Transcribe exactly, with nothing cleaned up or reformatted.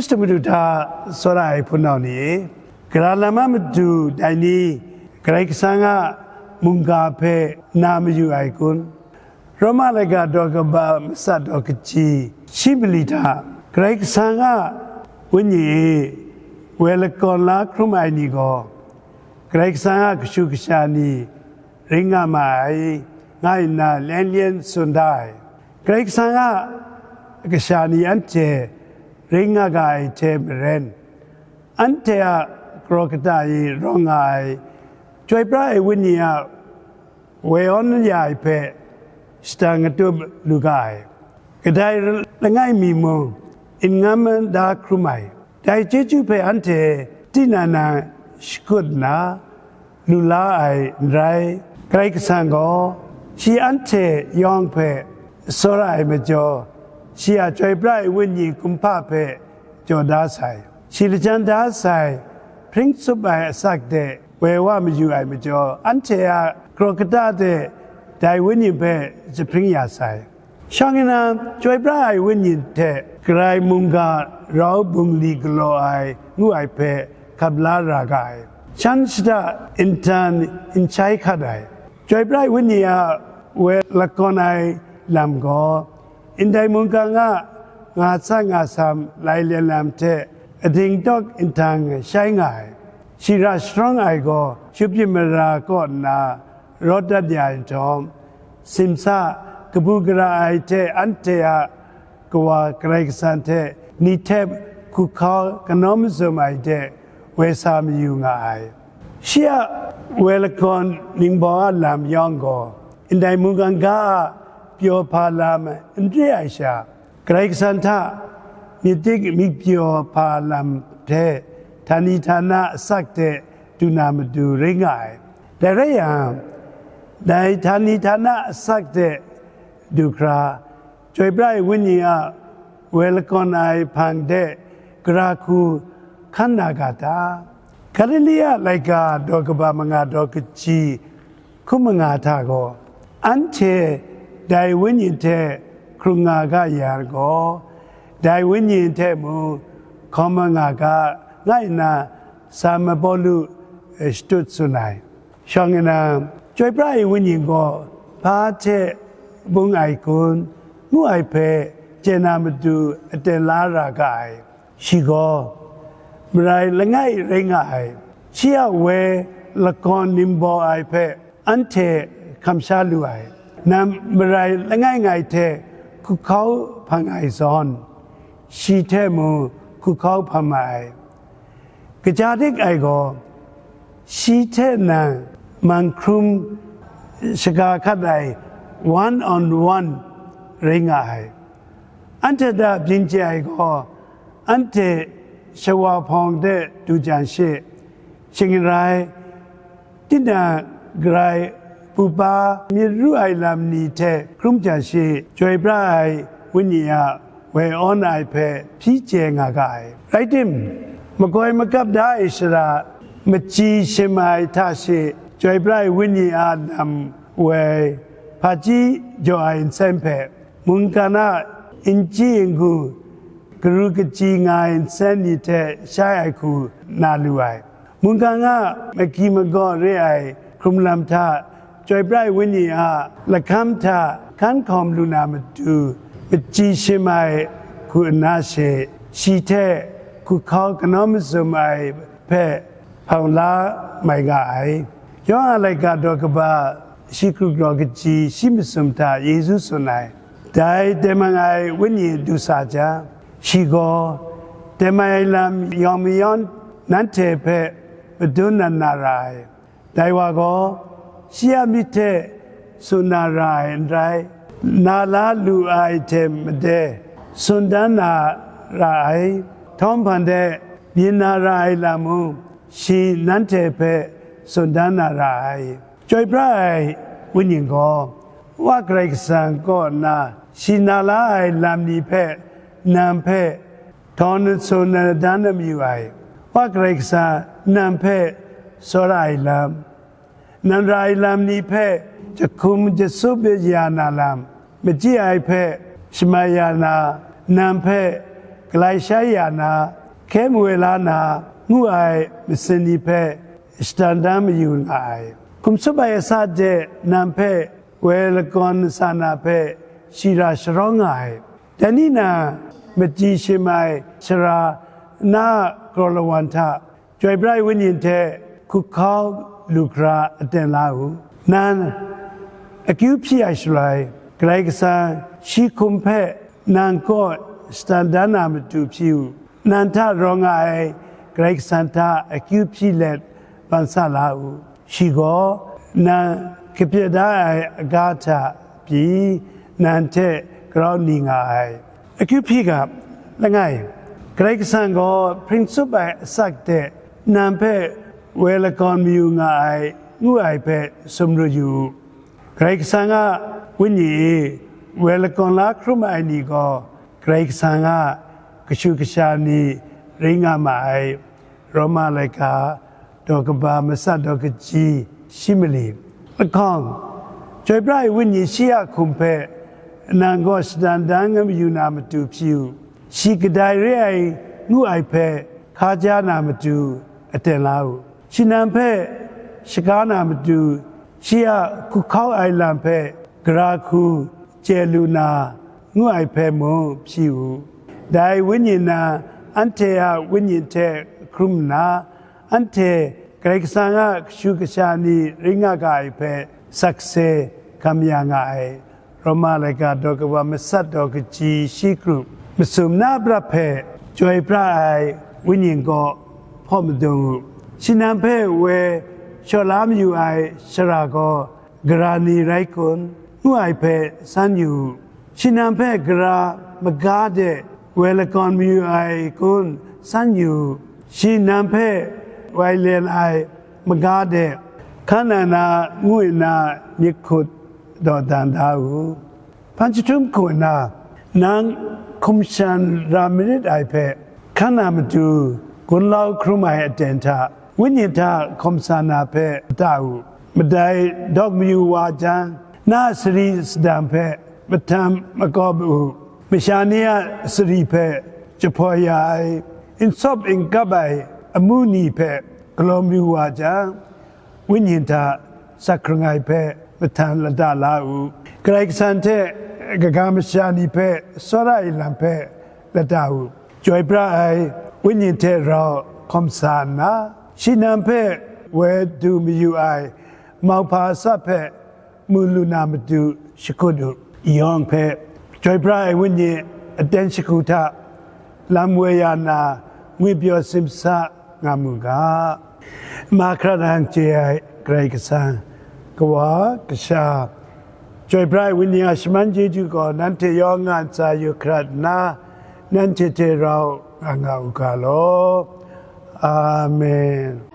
Hkristu Madu hta tsawra ai hpunau ni e, gara lam a matu dai ni Karai Kasang a mungga hpe na mayu ai kun? Roma laika daw kaba matsat daw kaji shi mali hta Karai Kasang a Wenyi e woi lakawn la hkrum ai ni gaw, Karai Kasang a kashu kasha ni ring nga ma ai, nga nna lyen lyen tsun da ai. Karai Kasang a kasha ni anhte ring nga ga ai hte maren, anhte a kraw kata e rawng nga ai, chyoi pra ai Wenyi a woi awn ya ai hpe shadang atup lu ga ai. Kadai langai mi mung n ngam da hkrum ai. Dai chyeju hpe anhte tinang na shakut nna lu la ai n rai. Karai Kasang gaw shi anhte yawng hpe tsawra ai majaw, shi a chyoi pra ai Wenyi kumhpa hpe jaw da sai. Shi lajang da sai, hpring tsup ai asak de woi wa mayu ai majaw, anhte a kraw kata de dai Wenyi hpe jahpring ya sai. Shawng nna, chyoi pra ai Wenyi hte karai mungga rau bungli galaw ai ngu ai hpe hkap la ra ga ai. Shan shada nhtang n shai hkat ai. Chyoi pra ai Wenyi a woi lakawn ai lam gaw, ndai mungga nga nga tsa nga sam lai lyen lam hte ading tawk nhtang shai nga ai. Shi ra sharawng ai gaw, shupjin mara kaw nna rawt dat ya ai nhtawm, simsa kabu gara ai hte anhte a Kawa Karai Kasang hte ni hte hku hkau kanawn mazum ai de woi sa mayu nga ai. Shi a woi lakawn ningbawng a lam yawng gaw, ndai mungga nga a pyaw hpa lam n re ai sha, Karai Kasang hta myit dik myit pyaw hpa lam hte htani htana asak de du na matu rai nga ai. Dai rai yang, dai htani htana asak de du hkra, chyoi pra ai Wenyi a woi lakawn ai hpang de gara hku hkan na ga ta? Galile a laika daw kaba manga daw kaji hkum manga hta gaw, anhte dai Wenyi hte hkrung nga ga yang gaw, dai Wenyi hte mung hkawm nga ga, nga nna San Pawlu, eh, shadut tsun ai. Shawng nna, chyoi pra ai Wenyi gaw hpa hte bung ai kun, ngu ai hpe chye na matu aten la ra ga ai. Shi gaw marai langai rai nga ai. Shi a woi lakawn ningbaw ai hpe anhte hkam sha lu ai. Nang marai langai ngai hte hku hkau hpang ai zawn, shi hte mung hku hkau hpang ma ai. Kaja dik ai gaw, shi hte nang man hkrum shaga hkat ai, one on one rai nga ai. Anhte hta byin chye ai gaw, anhte shawa hpawng de du jang she, shing n rai, tinang garai pupa myit ru ai lam ni hte hkrum jang she, chyoi pra ai Wenyi a woi awn ai hpe hpyi chye nga ga ai. Rai tim, makoi makap da ai shara, machyi shim ai hta she, chyoi pra ai Wenyi a lam woi hpaji jaw ai nsen hpe, mungkan a n chyi n gu, karu kachyi nga ai nsen ni hte shai ai hku na lu ai. Mungkan a magyi magaw re ai hkrum lam hta, chyoi pra ai Wenyi a lahkam hta hkan hkawm lu na matu, machyi shim ai hku nna she, shi hte hku hkau kanawn mazum ai hpe hpang la mai nga ai. Yawhan a laika daw kaba shi kru daw kaji shi masum hta Yesu tsun ai. Dai tengman ai Wenyi du sa jang, shi gaw tengman ai lam yawng mayawn nanhte hpe madun na na ra ai. Dai wa gaw shi a myit hte tsun na ra ai n rai, na la lu ai hte made tsun dan na ra ai, htawm hpan de byin na ra ai lam mung, shi nanhte hpe tsun dan na ra ai. Chyoi pra ai Wenyi gaw, Wa Karai Kasang kaw nna shi na la ai lam ni hpe nang hpe htawn tsun dan na mayu ai. Wa Karai Kasang nang hpe tsawra ai lam, nang ra ai lam ni hpe jahkum jasup ya na lam, machyi ai hpe shamai ya na, nang hpe galai shai ya na, hkye mawe la na, ngu ai masin ni hpe shatan dan mayu nga ai. Hkum tsup ai asak de nan hpe woi lakawn sa na hpe shi ra sharawng nga ai. Dai ni na machyi shim ai sara na a kraw lawan hta Chyoi pra ai Wenyi hte hkuhkau lu hkra aten la u. Nan akyu hpyi ai shaloi, Karai Kasang shi hkum hpe nan kaw shatan dan na matu hpyi u. Nan hta rawng nga ai Karai Kasang hta akyu hpyi let ban sa la u. Shi gaw nan kapye da ai aga hta pyi nan hte grau ni nga ai. Akyu hpyi ga, langai, Karai Kasang gaw hpring tsup ai asak de nan hpe woi lakawn mayu nga ai, ngu ai hpe sumru yu u. Karai Kasang a Wenyi e woi lakawn la hkrum ai ni gaw Karai Kasang a kashu kasha ni rai nga ma ai. Roma laika daw kaba matsat daw kaji shi mali. Lahkawng, Chyoi pra ai Wenyi shi a hkum hpe nan gaw shatan dan nga mayu na matu hpyi u. Shi kadai re ai ngu ai hpe hka ja na matu aten la u. Shi nan hpe shaga na matu shi a hkuhkau ai lam hpe gara hku chye lu na ngu ai hpe mung hpyi u. Dai Wenyi nan anhte a wenyi hte hkrum nna, anhte Karai Kasang a kashu kasha ni rai nga ga ai hpe sakse hkam ya nga ai. Roma laika daw kaba matsat daw kaji shi kru masum na a prat hpe Chyoi pra ai Wenyi kaw hpaw madung u. Shi nan hpe woi shaw la mayu ai sara gaw gara ni rai kun, ngu ai hpe san yu u. Shi nan hpe gara maga de woi lakawn mayu ai kun san yu u. Shi nan hpe woi len ai maga de hkan ai na ngu nna myit hkut dawdan da u. Hpan jahtum hku nna, nang hkum shan ra marit ai hpe hkan na matu, gunlau hkrum ai aten hta, Wenyi hta hkawm sa na hpe lata u. Madai dawk mayu wa jang, na sari sadang hpe mahtam makawp u. Masha ni a sari hpe jahpoi ya ai, n sawp n kap ai amu ni hpe galaw mayu wa jang, Wenyi hta sak hkrung ai hpe mahtan lata la u. Karai Kasang hte kaga masha ni hpe tsawra ai lam hpe lata u. Chyoi pra ai Wenyi hte rau hkawm sa nna, shi nan hpe woi du mayu ai mauhpa asak hpe mu lu na matu shakut u. Yawng hpe Chyoi pra ai Wenyi aten shagu hta lam woi ya na ngwi pyaw simsa nga mu ga. Mahkra nang chye ai Karai Kasang, Kawa, Kasha, Chyoi pra ai Wenyi a shaman chyeju gaw nanhte yawng nga ntsa yu hkrat nna, nanhte hte rau nga nga u ga law. Amen.